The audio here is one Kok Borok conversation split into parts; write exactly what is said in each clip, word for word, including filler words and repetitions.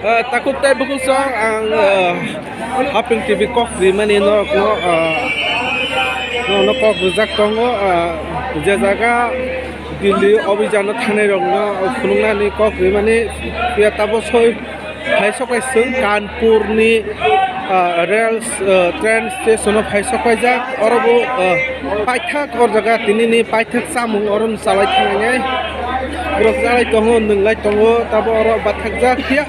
Ah, takhuk tei bukhuk song ang, ah, Haping T V kok rimani norokno, ah, norokno kok rijak tongo, ah, je jaga Delhi obhijano thangnai rokno phunuknani kok rimani, phiya tabuk soi phai sok bai chwng Kanpurni, ah, rail, ah, train station o phai sok paijak. Oro bo, ah, paithak or jaga tinini paithak chamung oro chalai thangnai. Borok chalai tongo, nwnglai tongo, tabuk oro bathakjak phiya.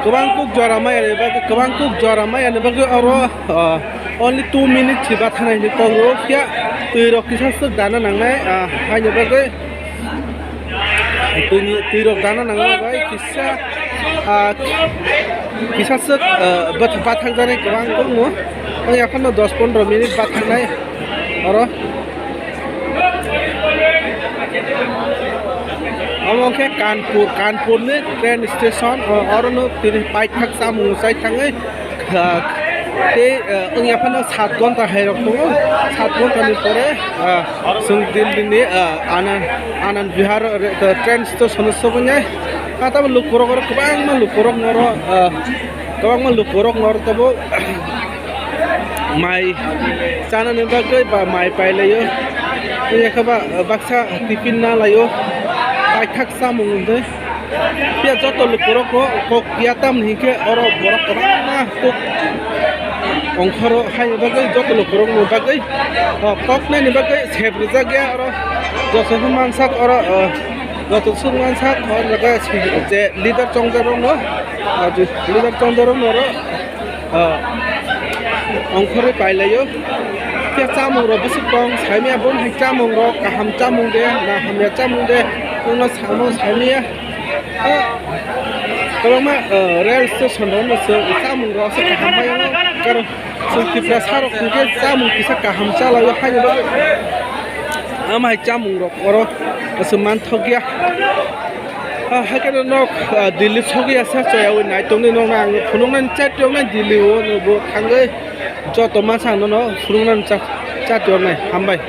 Kwbang kuk jora maya ni bagwi, kwbang kuk jora maya ni bagwi oro, ah, only two minutes si bathanai hinwi kok rw phiya. Twi rok kisa swk dana nangnai, ah, haini bagwi twi ni, twi rok dana nangma bai kisa, ah, kisa swk, ah, bath-, bathakjaknai kwbang tongo. Ang yaphano dos pondro minute bathaknai oro. Omo khe Kanpur, Kanpurni train station, o-, orono tini paithak chamung chai thangwi, ah, tei, ah, wngya phano sat ghonta hai rok tongo. Sat ghontani pore, ah, chwng Delhini, ah, Anand, Anand Vihar, ah, train station o sobainai. Ah, tamo lukurok oro kwbangma lukurok noro, ah, kwbangma lukurok noro tabuk. Mai chanani bagwi ba mai pailaio. Yakhe ba baksa tiffin na laio. Paithak chamung hwnwi. Phiya joto lukurokno kok ya tamni hinkhe oro borok kwbangma kok ongkhoro haini bagwi joto lukurokni bagwi, o, koknaini bagwi sep rijak ya oro. Joto se mansak oro, o, joto se mansak oro jaga je leader chongjakrokno, o, je leader chongjakrokno oro. Ah, ongkhorwi pailaio. Khe chamung rok bwswk tong, saimanya bono hai chamung rok kaham chamung de, na hamya chamung de, wngno samo saimanya. Ah, kwbangma, ah, rail station rok no se chamung rok se kaham bai wngno, karon chwng Tiprasa rok hwnkhe chamung kisa kaham chalaio haino bagwi. Ama hai chamung rok oro se manthokya. Ah, hakhe no nok, ah, Delhi sogwi asa choyawi nai tongni nokno ang phunuknani chat yoknai Delhi o no bo thangwi joto masa ang nono phunuknani chat, chat yoknai hambai.